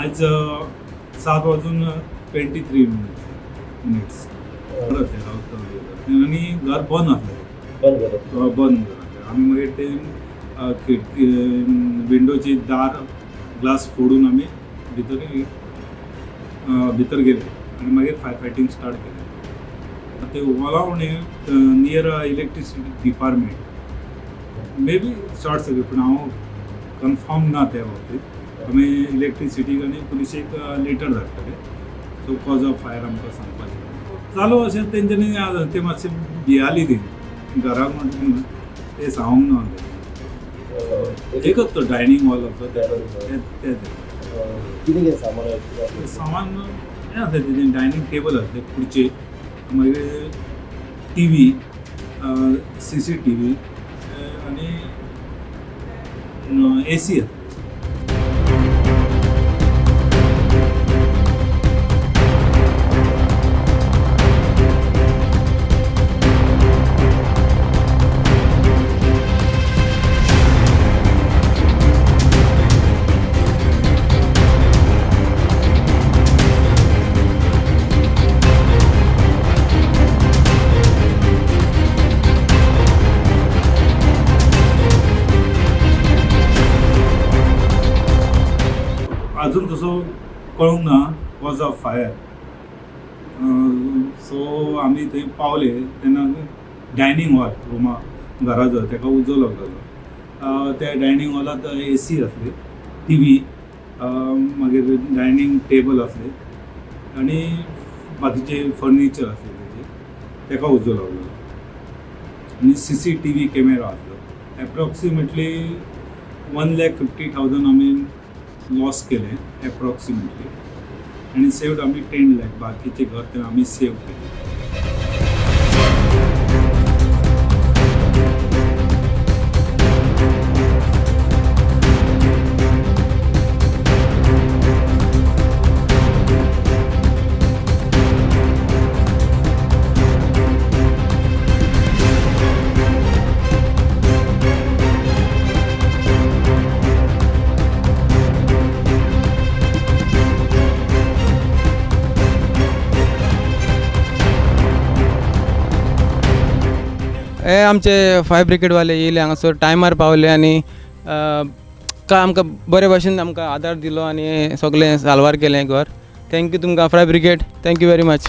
आयज 7 वाजून 23 मिनिट्स आनी घर बंद आसलें. बंद करप. बंद घर. आमी मागीर ते खिडकी विंडोची दार ग्लास फोडून आमी भितर भितर गेले आनी मागीर फायर फायटींग स्टार्ट केलें. ते all near electricity department may be short circuit, पूण हांव कन्फर्म ना त्या बाबतीत. आमी इलेक्ट्रिसिटीक आनी पुलिशेक लेटर धाडटले. सो कॉज ऑफ फायर आमकां सांगपाचें चालू अशें तेंच्यांनी ते मातशें भियाली ती घराक म्हणून ते सांगूंक ना. एकच तो डायनींग हॉल आसा तें. कितें कितें सामान? सामान हें आसलें तेजें, डायनींग टेबल आसलें, खुर्ची, मागीर TV, CCTV आनी AC आसलें. अजून तसो कळूंक ना कॉज ऑफ फायर. सो आमी थंय पावले तेन्ना डायनींग हॉल रुमा घराचो ताका उजो लागलेलो. त्या डायनींग हॉलांत AC आसली, TV, मागीर डायनींग टेबल आसलें आनी बाकीचे फर्निचर आसलें तेजें, ताका उजो लागलेलो. आनी CCTV camera आसलो. एप्रोक्सिमेटली 1,50,000 आमी लॉस केलें एप्रोक्सिमेटली, आनी सेव्ड आमी 10 लाख. बाकीचें घर तें आमी सेव केलें. हे आमचे फायर ब्रिगेडवाले येयले हांगासर टायमार पावले आनी काय आमकां बरे भाशेन आमकां आदार दिलो आनी सगळें साल्वार केलें घर. थँक्यू तुमकां fire brigade, thank you very much.